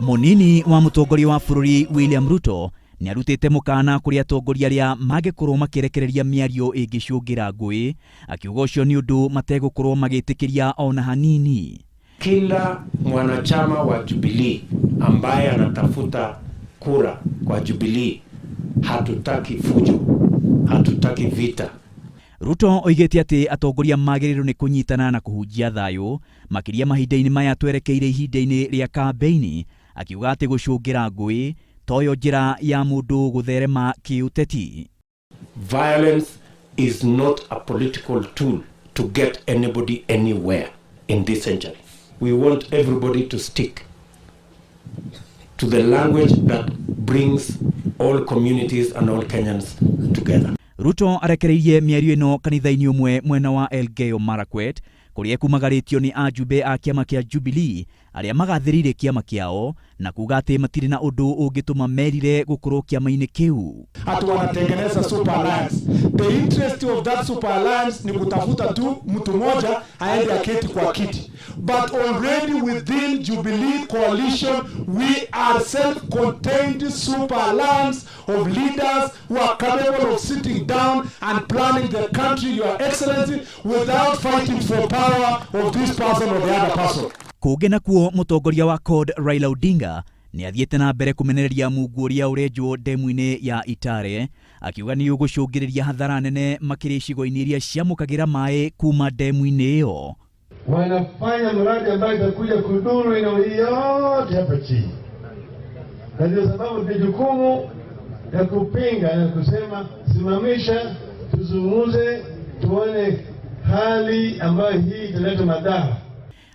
Mũnini wa mũtongoria wa bũrũri William Ruto nĩ arutĩte mũkana kũrĩ atongoria arĩa mangĩkorwo makĩrekereria mĩario ĩngĩcũngĩra ngũĩ, akiuga ũcio nĩ ũndũ mategũkorwo magĩtĩkĩria ona hanini. Kila mwanachama wa Jubilee ambaye anatafuta kura kwa Jubilee, hatutaki fujo, hatutaki vita. Ruto oigĩte atĩ atongoria magĩrĩirwo nĩ kũnyitana na kũhunjia thayũ makĩria mahinda-inĩ maya twerekeire ihinda-inĩ rĩa kambĩini, akiuga atĩ gũcũngĩra ngũĩ toyo njĩra ya mũndũ gũtherema kĩũteti. Violence is not a political tool to get anybody anywhere in this century. We want everybody to stick to the language that brings all communities and all Kenyans together. Ruto arekereirie mĩario ĩno kanitha-inĩ ũmwe mwena wa Elgeyo Marakwet kũrĩa ekumagarĩtio nĩ ajumbe a kĩama kĩa Jubilee arĩa magathĩrĩirie kĩama kĩao na kuga atĩ matirĩ na ũndũ ũngĩtũma merire gũkorwo kĩama-inĩ kĩu. Ati wanatengeneza super alliance. The interest of that super alliance ni kutafuta tu mtu mmoja aende aketi kwa kiti, but already within Jubilee coalition we are self-contained super alliance of leaders who are capable of sitting down and planning the country, Your Excellency, without fighting for power of this person or the other person. Kũngĩ nakuo mũtongoria wa CORD Raila Odinga nĩ athiĩte na mbere kũmenereria mungu ũrĩa ũrenjwo ndemu-inĩ ya Itare, akiuga nĩ ũgũcũngĩrĩria hathara nene makĩria icigo-inĩ iria ciamũkagĩra maĩ kuma ndemu-inĩ ĩyo. Wanafanya mradi ambayo itakuja kudhuru eneo hii yote hapa chini, na ndio sababu ni jukumu ya kupinga na kusema simamisha, tuzungumze, tuone hali ambayo hii italeta madhara.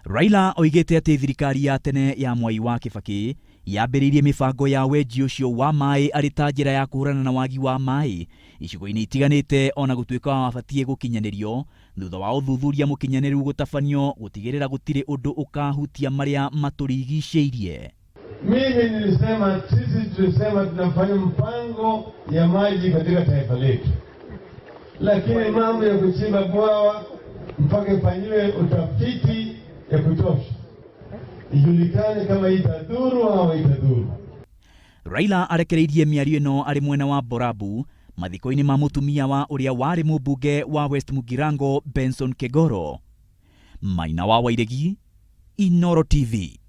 Raila oigĩte atĩ thirikari ya tene ya Mwai wa Kibaki yambĩrĩirie mĩbango ya wenji ũcio wa maĩ arĩ ta njĩra ya kũhũrana na wagi wa maĩ icigo-inĩ itiganĩte, ona gũtuĩka wabatiĩ gũkinyanĩrio thutha wa ũthuthuria mũkinyanĩru gũtabanio gũtigĩrĩra gũtirĩ ũndũ ũkahutia marĩa matũrigicĩirie. Mimi nilisema, sisi tulisema tunafanya mpango ya maji katika taifa letu, lakini mambo ya kuchimba bwawa mpaka ifanyiwe utafiti ya kutosha, ijulikane kama itadhuru au itadhuru. Raila arekereirie mĩario ĩno arĩ mwena wa Borabu mathiko-inĩ ma mũtumia wa ũrĩa warĩ mũmbunge wa West Mugirango Benson Kegoro. Maina wa Wairegi, Inooro TV.